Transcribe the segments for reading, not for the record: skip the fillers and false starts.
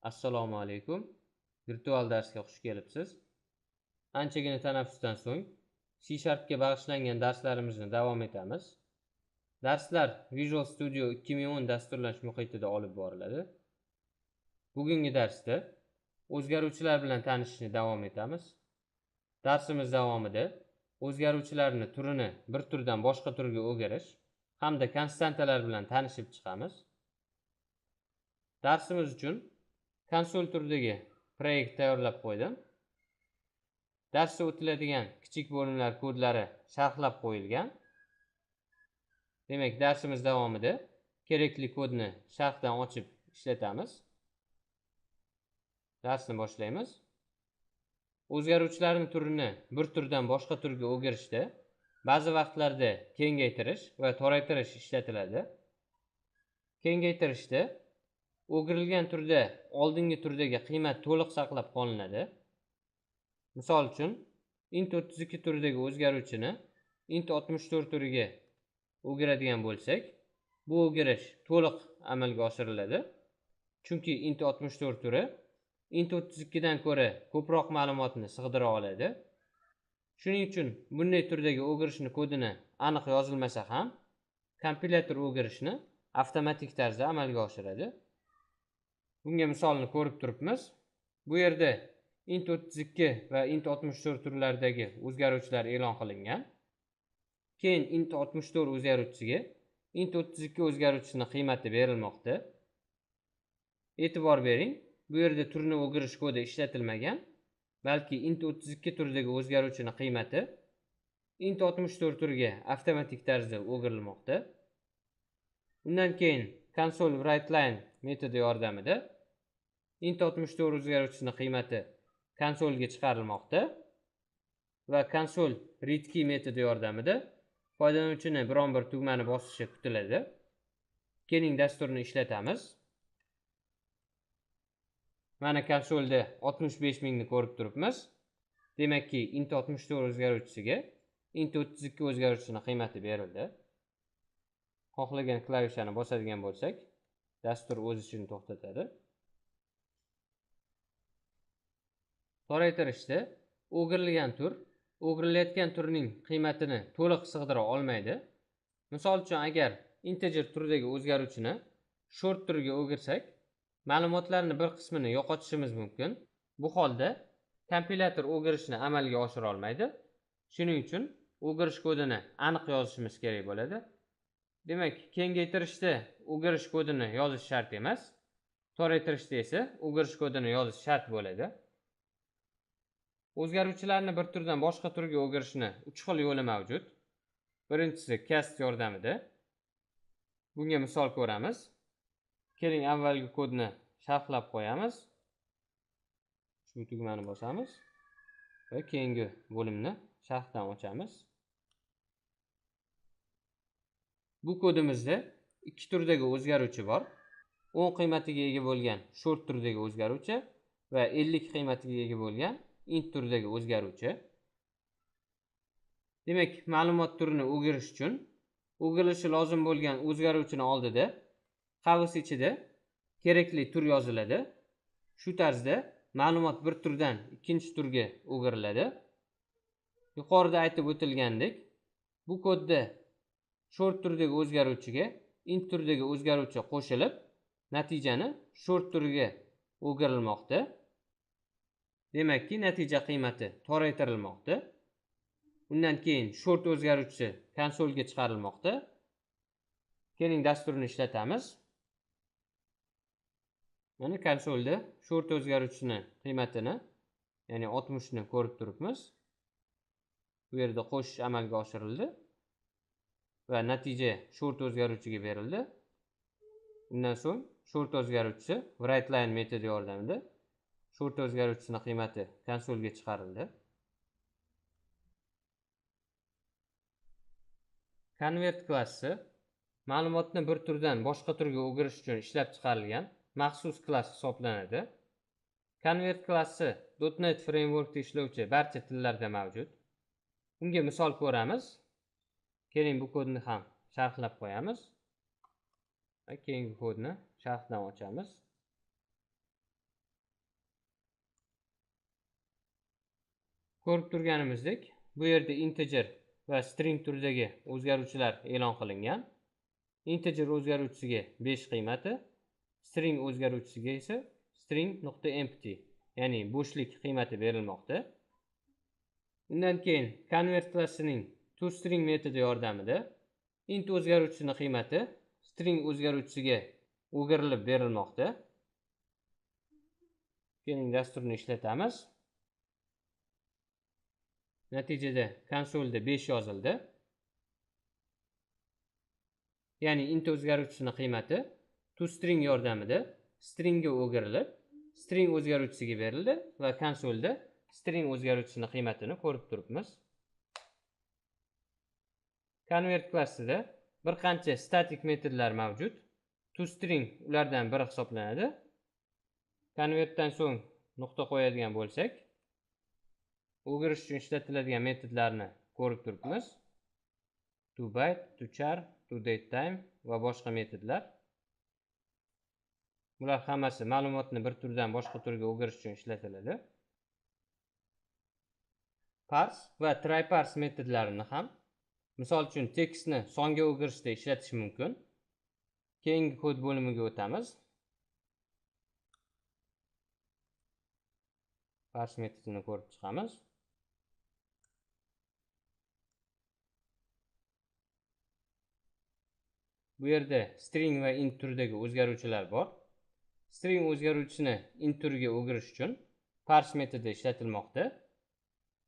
Assalomu alaykum. Virtual darsga xush kelibsiz. Anchagina tanaffusdan so'ng C Sharpga bag'ishlangan darslarimizni davom etamiz. Darslar Visual Studio 2010 dasturlash muhitida olib boriladi. Bugungi darsda o'zgaruvchilar bilan tanishishni davom etamiz. Darsimiz davomida o'zgaruvchilarni turini bir turdan boshqa turga o'girish hamda konstantalar bilan tanishib chiqamiz. Darsimiz uchun konsol turidagi proyekt tayyorlab qo'ydim. Darsda o'tiladigan kichik bo'limlar kodlari sharhlab qo'yilgan. Demak, darsimiz davomida kerakli kodni sharhdan ochib ishlatamiz. Darsni boshlaymiz. O'zgaruvchilarning turini bir turdan boshqa turga o'girishda ba'zi vaqtlarda kengaytirish va toraytirish ishlatiladi. Kengaytirishda o'girilgan turda oldingi turdagi qiymat to'liq saqlab qolinadi. Misol uchun, int 32 turidagi o'zgaruvchini int 64 turiga o'giradigan bo'lsak, bu o'girish to'liq amalga oshiriladi. Chunki int 64 turi int 32 dan ko'ra ko'proq ma'lumotni sig'dira oladi. Shuning uchun bunday turdagi o'girishni kodini aniq yozilmasa ham, kompilyator o'girishni avtomatik tarzda amalga oshiradi. Bunga misolni ko'rib turibmiz. Bu yerda int 32 va int 64 turlaridagi o'zgaruvchilar e'lon qilingan. Keyin int 64 o'zgaruvchisiga int 32 o'zgaruvchisining qiymati berilmoqda. E'tibor bering, bu yerda turni o'girish kodi ishlatilmagan, balki int 32 turidagi o'zgaruvchining qiymati int 64 turiga avtomatik tarzda o'girilmoqda. Undan keyin console writeLine metodi yordamida int 64 o'zgaruvchisining qiymati konsolga chiqarilmoqda va console readKey metodi yordamida foydalanuvchini biron bir tugmani bosishi kutiladi. Keling, dasturni ishlatamiz. Mana konsolda 65 000 ni ko'rib turibmiz. Demakki, int 64 o'zgaruvchisiga int 32 o'zgaruvchisining qiymati berildi. Xohlagan klavishani bosadigan bo'lsak, dastur o'z ishini to'xtatadi. Toraytirishda o'girilgan tur o'girilayotgan turning qiymatini to'liq sig'dira olmaydi. Misol uchun, agar integer turidagi o'zgaruvchini short turiga o'girsak, ma'lumotlarni bir qismini yo'qotishimiz mumkin. Bu holda kompilyator o'girishni amalga oshira olmaydi. Shuning uchun o'girish kodini aniq yozishimiz kerak bo'ladi. Demak, kengaytirishda o'girish kodini yozish shart emas. Toraytirishda esa o'girish kodini yozish shart bo'ladi. O'zgaruvchilarni bir turdan boshqa turga o'girishni 3 xil yo'li mavjud. Birinchisi cast yordamida. Bunga misol ko'ramiz. Keling, avvalgi kodni sharhlab qo'yamiz. Shu tugmani bosamiz va keyingi bo'limni sharhdan ochamiz. Bu kodimizda 2 turdagi o'zgaruvchi bor. 10 qiymatiga ega bo'lgan short turidagi o'zgaruvchi va 50 qiymatiga ega bo'lgan int turidagi o'zgaruvchi. Demak, ma'lumot turini o'girish uchun o'girilishi lozim bo'lgan o'zgaruvchini oldida qavs ichida kerakli tur yoziladi. Shu tarzda ma'lumot bir turdan ikkinchi turga o'giriladi. Yuqorida aytib o'tilgandek, bu kodda short turidagi o'zgaruvchiga int turidagi o'zgaruvchi qo'shilib, natijani short turiga o'girilmoqda. Demakki, natija qiymati toraytirilmoqda. Undan keyin short o'zgaruvchisi konsolga chiqarilmoqda. Keling, dasturni ishlatamiz. Mana konsolda short o'zgaruvchisini qiymatini, ya'ni 60 ni ko'rib turibmiz. Bu yerda qo'shish amalga oshirildi va natija short o'zgaruvchiga berildi. Undan so'ng short o'zgaruvchisi writeLine metodi yordamida short o'zgaruvchisining qiymati konsolga chiqarildi. Convert klassi ma'lumotni bir turdan boshqa turga o'girish uchun ishlab chiqarilgan maxsus klass hisoblanadi. Convert klassi .NET frameworkda ishlovchi barcha tillarda mavjud. Unga misol ko'ramiz. Keling, bu kodni ham sharhlab qo'yamiz va keyingi kodni sharhdan ochamiz. Ko'rib turganimizdek, bu yerda integer va string turidagi o'zgaruvchilar e'lon qilingan. Integer o'zgaruvchisiga 5 qiymati, string o'zgaruvchisiga esa string.empty, ya'ni bo'shlik qiymati berilmoqda. Undan keyin convert klassining toString metodi yordamida int o'zgaruvchisining qiymati string o'zgaruvchisiga o'girilib berilmoqda. Keling, dasturni ishlatamiz. Natijada konsolda 5 yozildi. Ya'ni int o'zgaruvchisining qiymati toString yordamida stringga o'girilib, string o'zgaruvchisiga berildi va konsolda string o'zgaruvchisining qiymatini ko'rib turibmiz. Convert klassida bir qancha statik metodlar mavjud. ToString ulardan biri hisoblanadi. Convertdan so'ng nuqta qo'yadigan bo'lsak, o'girish uchun ishlatiladigan metodlarni ko'rib turibmiz. ToByte, toChar, toDateTime va boshqa metodlar. Bular hammasi ma'lumotni bir turdan boshqa turga o'girish uchun ishlatiladi. Parse va tryparse metodlarini ham, misol uchun tekstni songa o'girishda ishlatish mumkin. Keyingi kod bo'limiga o'tamiz. Parse metodini ko'rib chiqamiz. Bu yerda string va int turidagi o'zgaruvchilar bor. String o'zgaruvchisini int turiga o'girish uchun parse metodi ishlatilmoqda.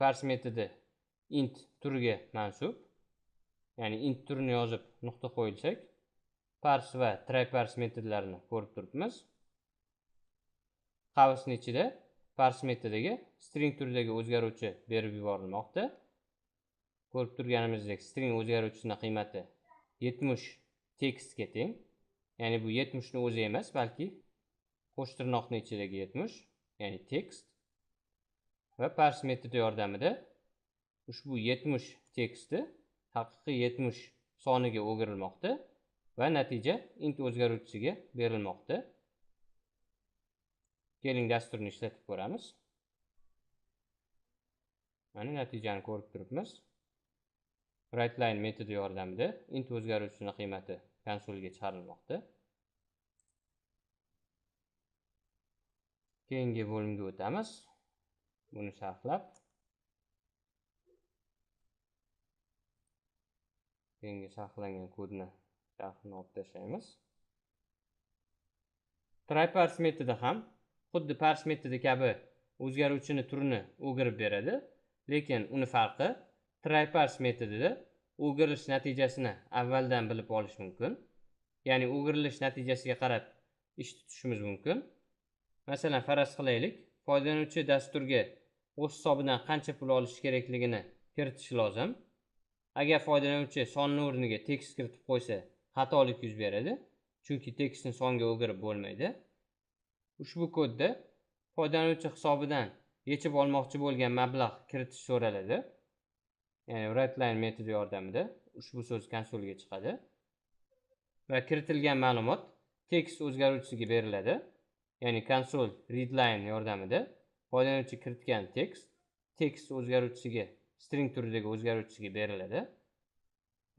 Parse metodi int turiga mansub. Ya'ni int turini yozib nuqta qo'yilsak, parse va tryparse metodlarini ko'rib turibmiz. Qavsning ichida parse metodiga string turidagi o'zgaruvchi berib yuborilmoqda. Ko'rib turganimizdek, string o'zgaruvchisining qiymati 70 tekstga teng. Ya'ni bu 70 ni o'zi emas, balki qo'sh tirnoqning ichidagi 70, ya'ni tekst. Va parse metodi yordamida ushbu 70 teksti haqiqiy 70 soniga o'girilmoqda va natija int o'zgaruvchisiga berilmoqda. Keling, dasturni ishlatib ko'ramiz. Mana natijani ko'rib turibmiz. WriteLine metodi yordamida int o'zgaruvchisining qiymati konsolga chiqarilmoqda. Keyingi bo'limga o'tamiz. Buni sharhlab keyingi sharhlangan kodni sharhini olib tashlaymiz. Tryparse metodi ham xuddi parse metodi kabi o'zgaruvchini turini o'girib beradi, lekin uni farqi tryparse metodida o'girilish natijasini avvaldan bilib olish mumkin. Ya'ni o'girilish natijasiga qarab ish tutishimiz mumkin. Masalan, faraz qilaylik, foydalanuvchi dasturga o'z hisobidan qancha pul olish kerakligini kiritishi lozim. Agar foydalanuvchi sonni o'rniga tekst kiritib qo'ysa, xatolik yuz beradi, chunki tekstni songa o'girib bo'lmaydi. Ushbu kodda foydalanuvchi hisobidan yechib olmoqchi bo'lgan mablag' kiritish so'raladi. Ya'ni WriteLine metodi yordamida ushbu so'z konsolga chiqadi va kiritilgan ma'lumot tekst o'zgaruvchisiga beriladi. Ya'ni console readline yordamida foydalanuvchi kiritgan tekst tekst o'zgaruvchisiga, string turidagi o'zgaruvchisiga beriladi.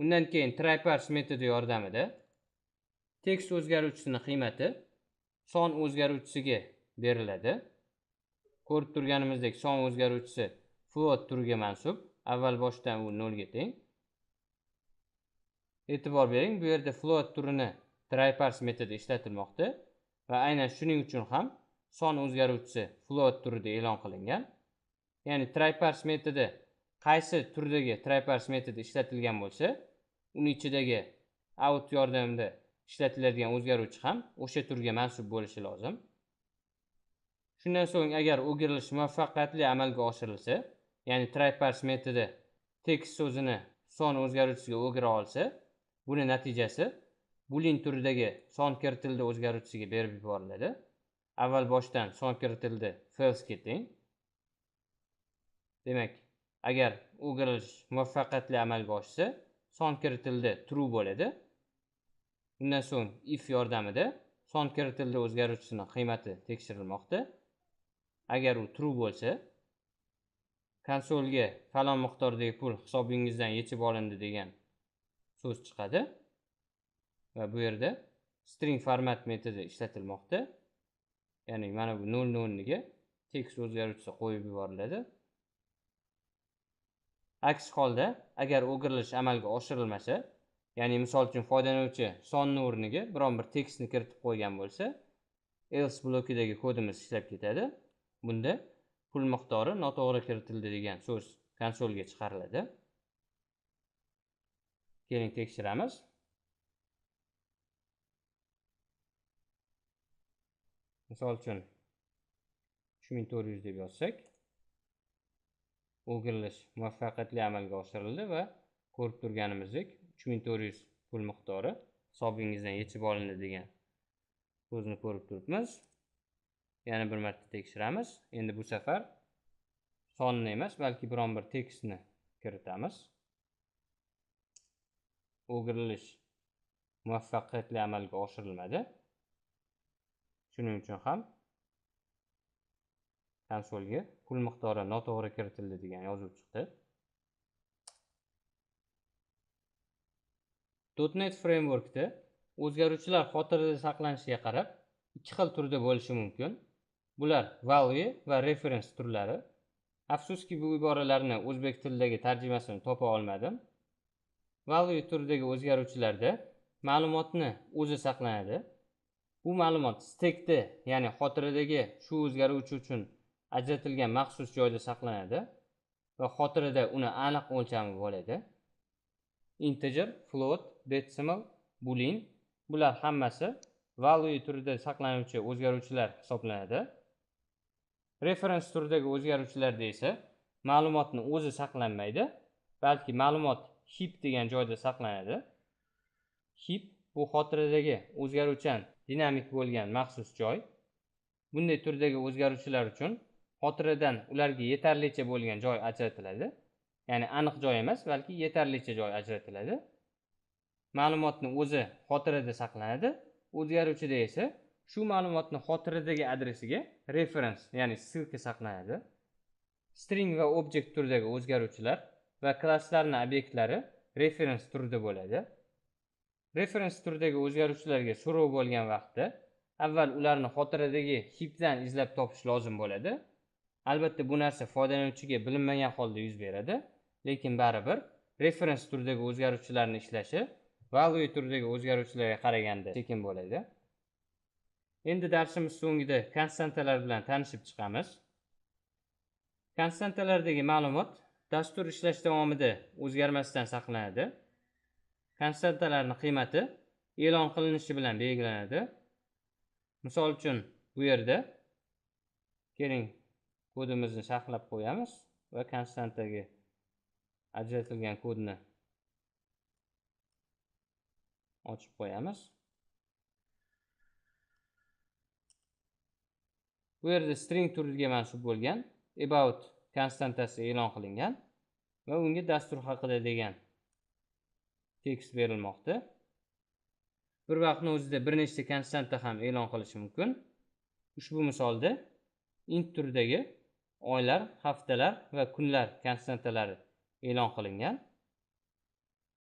Undan keyin tryparse metodi yordamida tekst o'zgaruvchisining qiymati son o'zgaruvchisiga beriladi. Ko'rib turganimizdek, son o'zgaruvchisi float turiga mansub. Avval boshdan u 0 ga teng. E'tibor bering, bu yerda float turini tryparse metodi ishlatilmoqda va aynan shuning uchun ham son o'zgaruvchisi float turida e'lon qilingan. Ya'ni tryparse metodi qaysi turdagi tryparse metodi ishlatilgan bo'lsa, uni ichidagi out yordamida ishlatiladigan o'zgaruvchi ham o'sha turga mansub bo'lishi lozim. Shundan so'ng agar o'girilish muvaffaqiyatli amalga oshirilsa, ya'ni tryparse metodi tekst so'zini son o'zgaruvchisiga o'gira olsa, buni natijasi boolean turidagi son kiritildi o'zgaruvchisiga berib yuboriladi. Avval boshdan son kiritildi false ga teng. Demak, agar o'girilish muvaffaqiyatli amalga oshsa, son kiritildi true bo'ladi. Undan so'ng if yordamida son kiritildi o'zgaruvchisining qiymati tekshirilmoqda. Agar u true bo'lsa, Konsolga falon miqdordagi pul hisobingizdan yechib olindi degan so'z chiqadi va bu yerda string format metodi ishlatilmoqda. Ya'ni mana bu 0 o'rniga tekst o'zgaruvchisi qo'yib yuboriladi. Aks holda agar o'girilish amalga oshirilmasa, ya'ni misol uchun foydalanuvchi sonni o'rniga biron bir tekstni kiritib qo'ygan bo'lsa, else blokidagi kodimiz ishlab ketadi. Bunda pul miqdori noto'g'ri kiritildi degan so'z konsolga chiqariladi. Keling tekshiramiz. Misol uchun 3400 deb yozsak, o'girilish muvaffaqiyatli amalga oshirildi va ko'rib turganimizdek 3400 pul miqdori hisobingizdan yechib olindi degan so'zni ko'rib turibmiz. Yana bir marta tekshiramiz. Endi bu safar sonni emas, balki biron bir tekstni kiritamiz. O'girilish muvaffaqiyatli amalga oshirilmadi. Shuning uchun ham konsolga pul miqdori noto'g'ri kiritildi degan yozuv chiqdi. .NET Framework'da o'zgaruvchilar xotirada saqlanishiga qarab ikki xil turda bo'lishi mumkin. Bular value va reference turlari. Afsuski bu iboralarni o'zbek tilidagi tarjimasini topa olmadim. Value turidagi o'zgaruvchilarda ma'lumotni o'zi saqlanadi. Bu ma'lumot stekda, ya'ni xotiradagi shu o'zgaruvchi uchun ajratilgan maxsus joyda saqlanadi va xotirada uni aniq o'lchami bo'ladi. Integer, float, decimal, boolean bular hammasi value turida saqlanuvchi o'zgaruvchilar hisoblanadi. Reference turidagi o'zgaruvchilarda esa ma'lumotni o'zi saqlanmaydi, balki ma'lumot heap degan joyda saqlanadi. Heap bu xotiradagi o'zgaruvchan dinamik bo'lgan maxsus joy. Bunday turdagi o'zgaruvchilar uchun xotiradan ularga yetarlicha bo'lgan joy ajratiladi. Ya'ni aniq joy emas, balki yetarlicha joy ajratiladi. Ma'lumotni o'zi xotirada saqlanadi. O'zgaruvchida esa shu ma'lumotni xotiradagi adresiga reference, ya'ni ссылка saqlanadi. String va object turidagi o'zgaruvchilar va klasslarning obyektlari reference turida bo'ladi. Reference turidagi o'zgaruvchilarga so'rov bo'lgan vaqtda avval ularni xotiradagi heapdan izlab topish lozim bo'ladi. Albatta bu narsa foydalanuvchiga bilinmagan holda yuz beradi, lekin baribir reference turidagi o'zgaruvchilarning ishlashi value turidagi o'zgaruvchilarga qaraganda sekin bo'ladi. Endi darsimiz so'ngida konstantalar bilan tanishib chiqamiz. Konstantalardagi ma'lumot dastur ishlash davomida o'zgarmasdan saqlanadi. Konstantalarning qiymati e'lon qilinishi bilan belgilanadi. Misol uchun bu yerda keling kodimizni saqlab qo'yamiz va konstantaga ajratilgan kodni ochib qo'yamiz. Bu yerda string turiga mansub bo'lgan about konstantasi e'lon qilingan va unga dastur haqida degan tekst berilmoqda. Bir vaqtning o'zida bir nechta konstanta ham e'lon qilish mumkin. Ushbu misolda int turidagi oylar, haftalar va kunlar konstantalari e'lon qilingan.